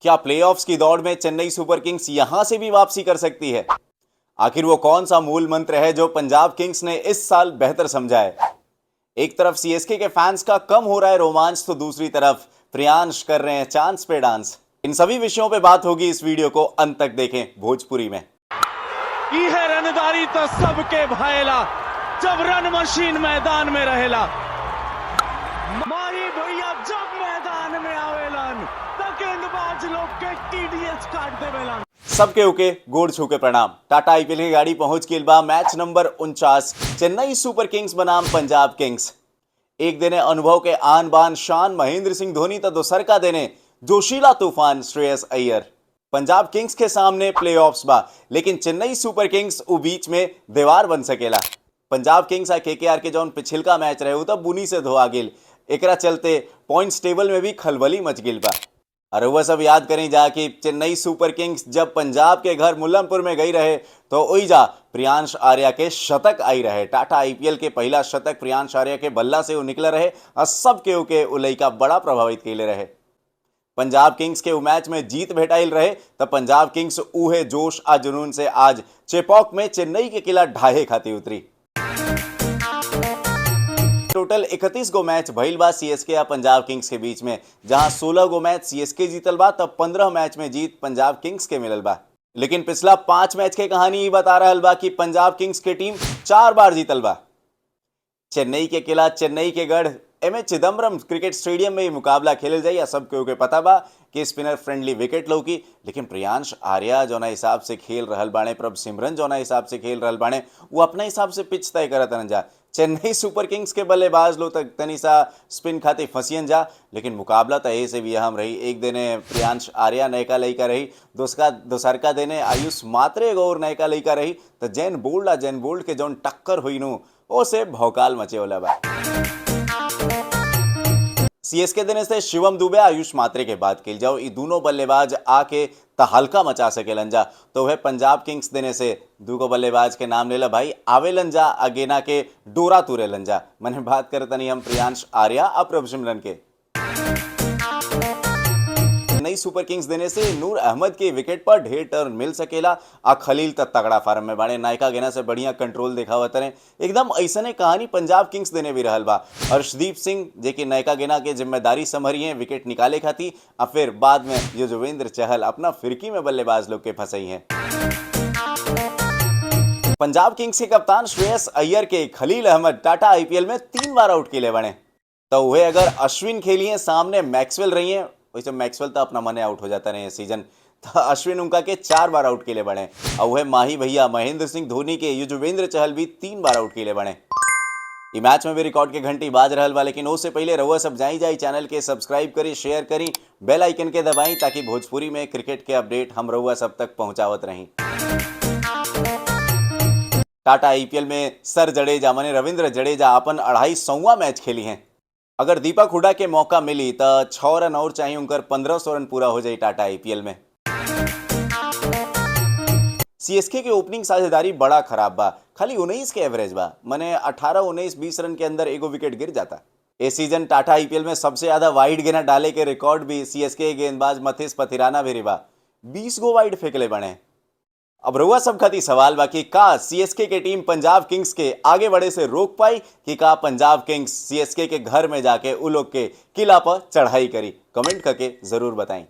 क्या प्लेऑफ्स की दौड़ में चेन्नई सुपर किंग्स यहां से भी वापसी कर सकती है? आखिर वो कौन सा मूल मंत्र है जो पंजाब किंग्स ने इस साल बेहतर समझा है? एक तरफ सीएसके के फैंस का कम हो रहा है रोमांच, तो दूसरी तरफ प्रियांश कर रहे हैं चांस पे डांस। इन सभी विषयों पे बात होगी, इस वीडियो को अंत तक देखें भोजपुरी में। इहे रनदारी तो सबके भाएला, जब रन मशीन मैदान में रहेला। माही भैया जब मैदान में आवेलन त गेंदबाज लोग के टीडीएस काट देवेलन। सबके ओके गोड़ छू के प्रणाम। टाटा आईपीएल की गाड़ी पहुंच गई बा। Match number 49, Chennai super Kings बनाम पंजाब किंग्स। एक देने अनुभव के आन बान शान महेंद्र सिंह धोनी, तो दोसर का देने जोशीला तूफान श्रेयस अय्यर। पंजाब किंग्स के सामने प्लेऑफ्स बा, लेकिन चेन्नई सुपर किंग्स उ बीच में दीवार बन सकेला। पंजाब किंग्स आ केकेआर के जौन पिछिलका मैच रहे, उ तो बुनी से धोआ गेल। एकरा चलते पॉइंट्स टेबल में भी खलबली मच गेल बा। और वह सब याद करें जा कि चेन्नई सुपर किंग्स जब पंजाब के घर मुल्लनपुर में गई रहे, तो वही जा प्रियांश आर्या के शतक आई रहे। टाटा आईपीएल के पहला शतक प्रियांश आर्या के बल्ला से वो निकला रहे और सब के के उ लइका बड़ा प्रभावित कैले रहे। पंजाब किंग्स के उ मैच में जीत भेटाइल रहे, तब पंजाब किंग्स उहे जोश आ जुनून से आज चेपॉक में चेन्नई के किला ढाहे खाती उतरी। टोटल 31 गो मैच भइल बा सीएसके या पंजाब किंग्स के बीच में, जहां 16 गो मैच सीएसके जीतल बा, तब 15 मैच में जीत पंजाब किंग्स के मिलल बा। लेकिन पिछला 5 मैच के कहानी ई बता रहल बा कि पंजाब किंग्स के टीम 4 बार जीतल बा। चेन्नई के किला, चेन्नई के गढ़, M A Chidambaram cricket stadium में ये मुकाबला खेलल जाई। या सब केहू के पता बा कि स्पिनर फ्रेंडली विकेट लौकी, लेकिन प्रियांश आर्या जौना हिसाब से खेल रहल बाणे, प्रभ सिमरन जौना हिसाब से खेल रहल बाणे, वो अपना हिसाब से पिच तय करत जा। चेन्नई सुपर किंग्स के बल्लेबाज लोग तक तनी सा स्पिन खाते फंसियन जा, लेकिन मुकाबला तो ए से भी अहम रही। एक देने प्रियांश आर्या नयका लइका रही, दोसका दोसरका देने आयुष मात्रे एगो और नयका लइका रही, तो जैन बोल्ड आ जैन बोल्ड के जौन टक्कर हुई नु, ओसे भौकाल मचे वाला बा। सीएसके देने से शिवम दुबे, आयुष मात्रे के बात कल जाओ, ये दोनों बल्लेबाज आके तहलका मचा सकेलन जा। तो वह पंजाब किंग्स देने से दूगो बल्लेबाज के नाम लेला भाई, आवेलन जा अगेना के डोरा तुरेलन जा। मैंने बात करतनी हम प्रियांश आर्या और प्रभसिमरन के। नई सुपर किंग्स देने से नूर अहमद के विकेट पर ढेर टर्न मिल सकेला आ खलील तक तगड़ा फार्म में बाड़े। नायका गेना से बढ़िया कंट्रोल देखा तरे। एकदम ऐसने कहानी पंजाब किंग्स देने भी रहल बा। अर्शदीप सिंह जे कि नायका गेना के जिम्मेदारी संभरी है विकेट निकाले खाती, आ फिर बाद में युजवेंद्र चहल अपना फिरकी में बल्लेबाज लोग के फंसई हैं। पंजाब किंग्स के कप्तान श्रेयस अय्यर के खलील अहमद टाटा आईपीएल में 3 बार आउट के बने, तो वह अगर अश्विन खेलिए, सामने मैक्सवेल रही हैं। वैसे मैक्सवेल तो अपना मने आउट हो जाता रहे सीजन, तो अश्विन उनका के 4 बार आउट के लिए बने और वह माही भैया महेंद्र सिंह धोनी के युजवेंद्र चहल भी 3 बार आउट के लिए बने। ई मैच में भी रिकॉर्ड के घंटी बाज रहल बा, लेकिन उससे पहले रउआ सब जाई जाई चैनल के सब्सक्राइब करी, शेयर करी, बेल आइकन के दबाई, ताकि भोजपुरी में क्रिकेट के अपडेट हम रउआ सब तक पहुंचावत रही। टाटा आईपीएल में सर जडेजा माने रविंद्र जडेजा अपन 250वां मैच खेली हैं। अगर दीपक हुडा के मौका मिली तो 6 रन और चाहिए उनकर, 1500 रन पूरा हो जाए टाटा आईपीएल में। सीएसके की ओपनिंग साझेदारी बड़ा खराब बा, खाली 19 के एवरेज बा, मने 18, 19, 20 रन के अंदर एगो विकेट गिर जाता। ए सीजन टाटा आईपीएल में सबसे ज्यादा वाइड गेना डाले के रिकॉर्ड भी सीएसके गेंदबाज मथिस पथिराना भी बा, 20 गो वाइड फेंकले बने। अब रउआ सब खाती सवाल बाकी का सीएसके के टीम पंजाब किंग्स के आगे बढ़े से रोक पाई कि का पंजाब किंग्स सीएसके के घर में जाके उ लोग के किला पर चढ़ाई करी? कमेंट करके जरूर बताएं।